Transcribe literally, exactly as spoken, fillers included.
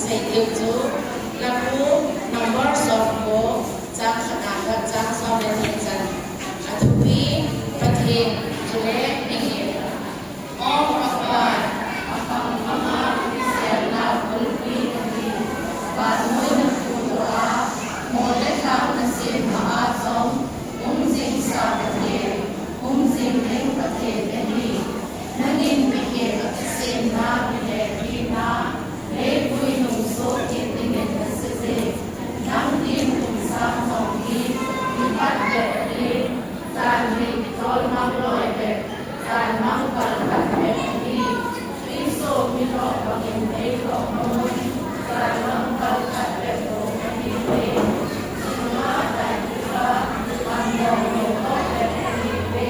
Thei ding chu, Lapu, Numbers of Four, chang khat a pat chang som le ni chan. Athupi, Pathen, chule mihem. Om Akbar, apang panga, selna kulpi nahi, vannoi na phudoh a, mol le lhang na sem ma a jong, um jing sa Pathen, um jing leng Pathen nahi. Nangin mihem akisemna, mihem hina, leivui nung soh kit dingin nasei e. Nang din kum sang jong hi, mi phat le ahi, jan hi tolmang loi le, jan mang pal khat le ahi. Tui soh mi lou bangin nei lou mun, jan mang pal khat le bou ahi ve. Jingma dai kisa, van dong lou lou le ahi ve.